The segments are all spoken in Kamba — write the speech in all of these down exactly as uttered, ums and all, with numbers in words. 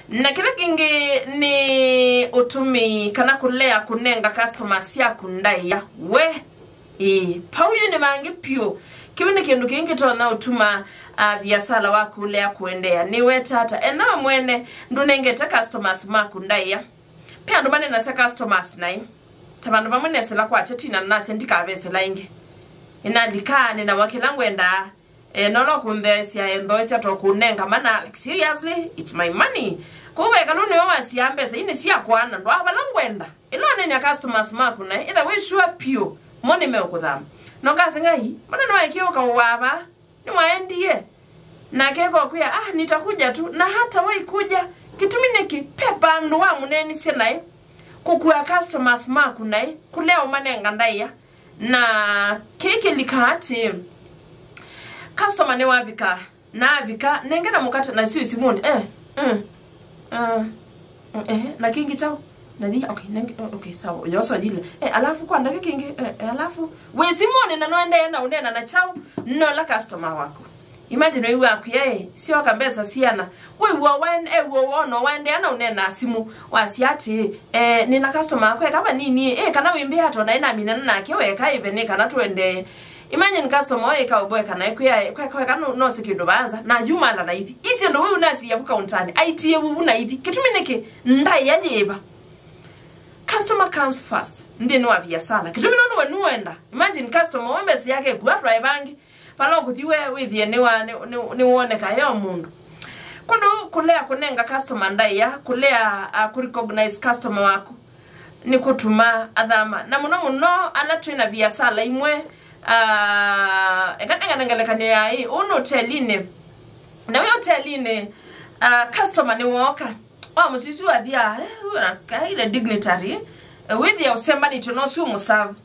Na kĩla kĩngĩ nĩ ũtũmĩi kana kũlea kũnenga customers syaku ndaĩa. We, ĩĩ, pau yu nĩ vangĩ pyũ. Kĩu nĩ kĩndũ kĩngĩ kĩtonya ũtuma, ah, viasala waku ũlea kũendeea. Nĩweta ata? Ethĩwa mwene ndũnengete customers maku ndaĩa. Pe andũ manenasya customers naĩ. Ta vandũ vamwe nesĩla kwakya tina na nasya ndikavesĩla ĩngĩ. Nĩnalika, nĩnawa kĩla ngwendaa. Eh, nola kũntheesya, eh, nthoesya to kũnenga mana, like, seriously, it's my money. Kũu veka nũ nĩwe wasia mbesa, ii nĩ syakwa na ndwaa vala ngwenda. Ĩla ũnenea customers maku naĩ, ĩtha wĩ sure pyũ, mo nĩmeũkũthama. No ngasi ngai, mana nĩwaekie ũkaũwaa vaa, nĩwaendie. Nake ekokwĩa, ah, nitakuja tu, na hata waikuja, kĩtumi nĩkĩ? Pe vandũ wamũneenisye naĩ, kũkua customers maku naĩ, kũlea ũmanenga ndaĩa. Na kĩĩ kĩlikaa atĩ, customer nĩwavika, na avika, nenge na mũkate na syũ simũnĩ, eh, mm, ah, mm, eh, na kĩngĩ kyaũ? Na thi, okay, nenge, oh, okay, sawa, yoso yile. Eh, alafu kwa ndavi kĩngĩ, eh, eh, alafu, wĩ simũnĩ na noendee na ũneena na kyaũ, nola customer waku. Imagine ũiw'a akwĩa, ĩ, syoka mbesa siana. Wĩw'a waen-, ew'a wona waendeea na ũneenaa simũ, wasya atĩ, eh, nĩna customer akwa eka vanini, ĩ, kana wĩmbĩa ata naĩ naminana nake weka ĩve nĩ kana tũendee. Imagine customer ũyũ ĩka ũboeka na ĩkwĩa, kweka, kweka no, nose kĩndũ vaanza, na yumala na ithi. Isi andũ wĩu nasiĩa vu kauntanĩ, aitie vuvu na ithi. Kĩtumi nĩkĩ? Ndaĩa yĩva? Customer comes first nthĩnĩ wa viasala. Kĩtumi nũndũ we nũenda. Imagine customer ũyũ mbesa yake ĩkua atwae vangĩ. Vala ũkũthi we wĩthĩe nĩwa-, nĩ-, nĩ-, nĩwoneka yo mũndũ. Kũndũ kũlea kũnenga customer ndaĩa, kũlea, ah, kũrecognize customer waku, nĩ kũtuma athama. Na mũno mũno ala twĩ na viasala imwe, ah, eka nengane ngelekany'o ya ĩ, ũũ nĩ ũtelinĩ. Na wĩ ũtelinĩ, ah, customer nĩwooka. Wa mũsisu athia, eh, ũyũ na kaile dignitary, eh, wĩthĩa ũsembanĩtwe na ũsu mũsavu.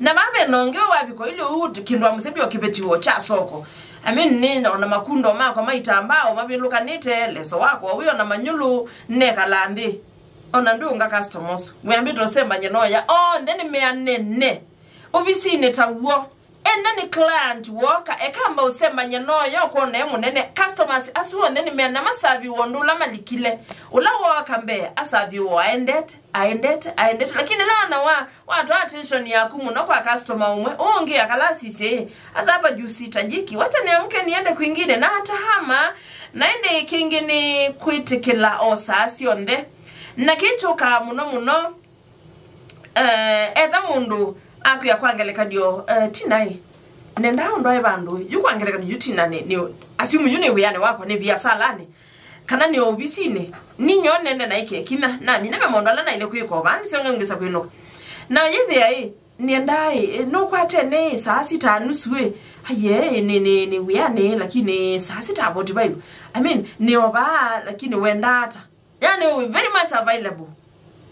Na vave nonge wavika ile ũu kĩndũ wa mũsembio kĩvetiwo kya soko. I mean, nĩ ona makundo makwa maitambaa o mavilũkanĩte, leso wakwa ũyũ ona manyũlũ, nekala nthĩ. Ona ndũnga customers. Mwĩambĩte ũsembanye noya. Onthe nĩ meanene. Ovisinĩ ta w'o. Enda nĩ client woka, ekamba ũsembanye noya ũkwona e mũnene. Customers asu onthe nĩ meana masaviwa ũndũ ũla malikile. Ũla wooka mbee, asaviwa aendete, aendete, aendete. Lakini ĩla wana wa watwaa attention yaku mũno kwa customer ũmwe, ũũ ũngĩ akalasisye, ĩ, hasa hapa juu sihitajiki, wacha niamke niende kwingine, na atahama, na ĩndĩ kĩngĩ nĩ kwĩtĩkĩla o saa syonthe. Na kĩĩ kyũkaa mũno mũno, eh, etha mũndũ akwĩa kwa ngelekany'o, eh, Tina ĩ, nenda ũndwae vandũ ĩ, yu kwa ngelekany'o yu Tina nĩ, nĩ, assume yu nĩ wĩanĩ wakwa, nĩ viasalanĩ, kana nĩ ovisinĩ, ninyo nende naĩke kinya namina ve maũndũ ala naĩle kwĩka o vaa, nĩsyo ngeũngĩsa kwĩnũka. Na yĩthĩa ĩ, nĩendaa ĩ, nũkwatene ĩ, saa sita nusu ĩ, aye ĩ, nĩ, nĩ, nĩ wĩanĩ, lakini saa sita forty-five, I mean, nĩ o vaa, lakini wendaa ata? Yani, we very much available.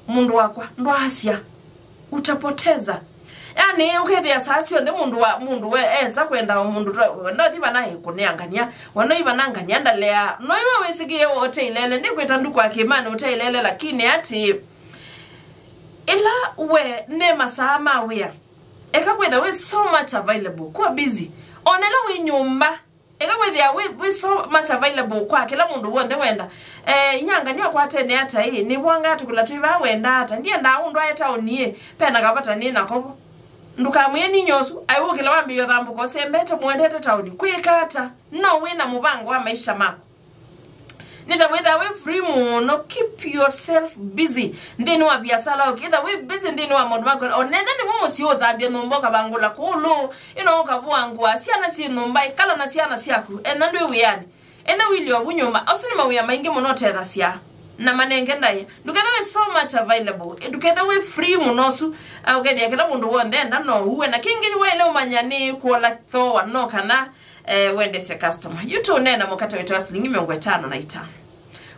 Mũndũ wakwa, ndwaasya. Utapoteza. Yani, ũkethĩa saa syonthe mũndũ wa, mũndũ we, esa kwenda o mũndũ twa, wenda ũthi vana ĩkũneangania, wenda ũthi vana ngania ndalea. No iwe wĩsĩkĩe wote ilele, ndikwĩta nduku wa kĩmani ũte ilele, lakini ati, ĩla we ne masaa ma wĩa, eka kwĩtha wĩ so much available, kuwa busy. Ona ĩla wĩ nyũmba, eka kwĩthĩa wĩ, wĩ so much available kwa kĩla mũndũ w'onthe wenda. Eh, inyangani wakwatene ata ĩ, nĩvwanga tũkũla twĩ vaa wenda ata, ndiendaa ũndwae taoni ĩ, pena kavata nĩ nako vo. Ndũkamwĩe ninyie ũsu, aiwũkĩla wambĩĩa ũthambũka ũsembete mũendete taoni. Kwĩka ata? No wĩ na mũvango wa maisha maku. Nĩ ta wĩthĩa wĩ free mũno, keep yourself busy nthĩnĩ wa viasala, ũkĩthĩa wĩ busy nthĩnĩ wa maũndũ maku. Onetha nĩvo mũsyĩ ũthambya nyũmba, ũkavangũla kũlũ, ĩno ũkavũa ngũa, syana syĩ nyũmba, ĩkala na syana syaku, ena ndwĩ wĩanĩ. Ena wĩlĩ ovu nyũmba, asu nĩ mawĩa maingĩ mũno ũtethasya na manenge ndaĩa. Ndũkethe wĩ so much available. Ndũkethe wĩ free mũno ũsu, ah, ũkethĩa kĩla mũndũ w'onthe enda no uwe. Na kĩngĩ waĩle ũmanya nĩ kũola thooa no kana, eh, wendesye customer. Yu tũũneena mũkate wĩtawa silingi mĩongo ĩtano na itano.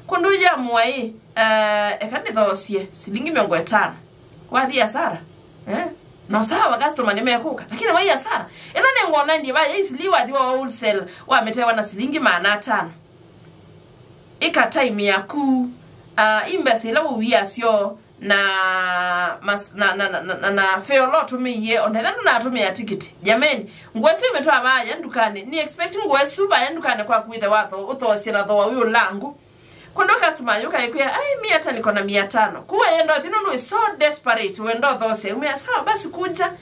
Kũndũ ya mũaĩ, eh, eka nĩthoosye silingi mĩongo ĩtano. Wathi hasara. Eh? No sawa, customer nĩmekũka. Lakini wai hasara. Ĩno nĩ ngona ndiye vaya isili wathi wa wholesale wamĩtewa na silingi maana atano. Ĩka time yaku, ah, imbesa ila ũwia syo na mas-, na, na, na, na, na fare ũla ũtũmĩie, ona ĩla ndũnatũmĩa tikiti. Jameni, nguo isu imetwa vaya ndukanĩ. Ni expect nguo isu vaya ndukanĩ kwa kwĩthe watho, ũthoosye na thooa wĩ ũlangu. Kũndũ customer ayũka aikwĩa, "Ai, mia hata niko na mia tano." Kuwa yenda ũthi nũndũ is so desperate, wenda ũthoose. Umĩa, "Sawa, basi kuja."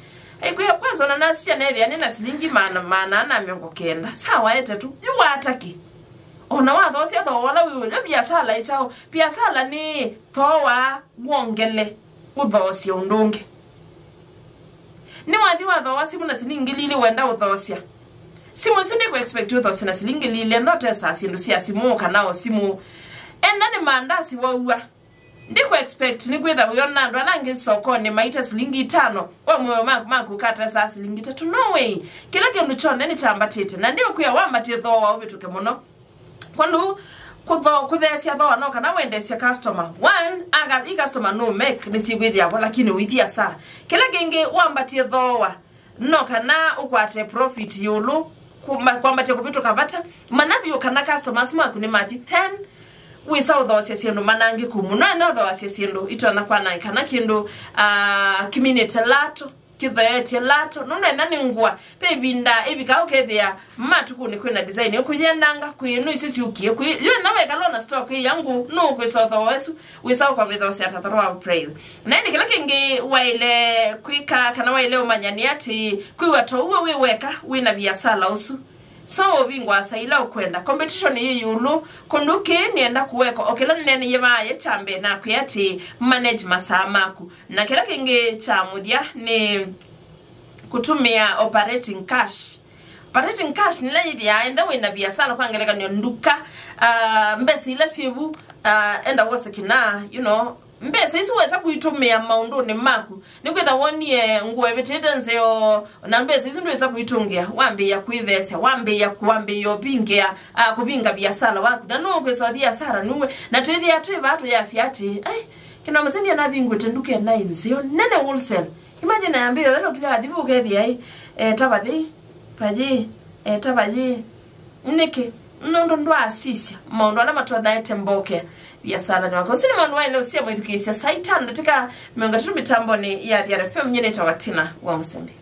Aikwĩa, "Kwanza ona nasia nethĩa nĩ na silingi maana, maana ana mĩongo kenda." Sawa, ete tu. Yu wataki. Ona wathoosia thooa ũla wĩ ũlyo, biasala ĩ kyaũ? Biasala nĩ thooa wongele ũthoosye ũndũ ũngĩ. Nĩwathi wathooa simũ na silingi ngili ili wenda ũthoosya. Simũ ĩsu ndĩkũ expect ũthoosye na silingi ngili ili, enda ũtesaa syĩndũ sya simũ kana o simũ. Enda nĩ maandasi waua. Ndĩkũ expect nĩkwĩtha wĩona andũ ala angĩ sokonĩ maita silingi itano, we mũoyo maku, maku ũkatesaa silingi itatũ. No way. Kĩla kĩndũ kyonthe nĩkyambatĩte, na ndĩũkwĩa wambatie thooa ũvĩtũke mũno. Kwoou, kũtho-, kũtheesya thooa no kana wendeesye customer. One, aga, i customer no make nĩsyĩkwĩthĩa vo, lakini ũithi asara. Kĩla kĩngĩ, wambatie thooa no kana ũkwate profit ĩũlũ, kuma-, kwambatia kũvĩtũka vata. Manya vyũ kana customers maku nĩmathi. Then, wĩsa ũthoosya syĩndũ manangĩku mũno. Enda ũthoosya syĩndũ itonya kwanangĩka kana kĩndũ, ah, kiminĩte lato, kĩthoetye lato. Nũndũ enda nĩ ngũa, ve ĩvinda ĩvika ũkethĩa matukũnĩ kwĩna design ũkũyendanga, kwĩ ĩno isu syũkie, kwĩ yo enda wekala na stock ĩ yangu, nũkwĩsa ũthooa ĩsu, wĩsa ũkavĩthoosya ta thoro wa price. Na ĩndĩ kĩla kĩngĩ waĩle kwĩka kana waĩle ũmanya nĩ atĩ kwĩw'a ta ũw'o wĩ weka wĩ na viasala ũsu. So ũvingwa asa ila ũkwenda. Competition yĩ ĩũlũ, kũndũ kĩĩ nĩenda kũweka o kĩla nĩneeneie vaa ye kya mbee nakwĩa atĩ manage masaa maku. Na kĩla kĩngĩ kya mũthya nĩ kũtũmĩa operating cash. Operating cash nĩla yĩthĩaa enda wĩ na viasala, kwa ngelekany'o nduka, ah, mbesa ila syĩ vu, ah, enda wose kĩna, you know, mbesa isu wesa kũitũmĩa maũndũnĩ maku. Nĩkwĩtha wonie ngũa ĩvĩtĩte nzeo, na mbesa isu ndwĩsa kũitũngĩa, wambĩĩa kwĩtheesya, wambĩĩa kũambĩĩa ũvingĩa, ah, kũvinga viasala waku. Na nũkwĩsa ũthi asara nuwe. Na twĩthĩa twĩ vaa tũyasya atĩ, "Ai, kĩno mũsendia navingũĩte nduka ĩnaĩ nzeo nene wholesale." Imagine ayambĩĩa ũthela ũkilya wathi vu ũkethĩa, ai, eh, ta vathi, vayi, eh, ta vayi. Nĩkĩ? Nũndũ ndwaasisya maũndũ ala matonya ete mboke viasalanĩ wake. Ũsu nĩ maũndũ waĩle ũsia mwĩthukĩĩsya saa itano ndatĩka mĩongo ĩtatũ mĩtambonĩ ya Thiara F M. Nyie nĩtawa Tina wa Mũsembi.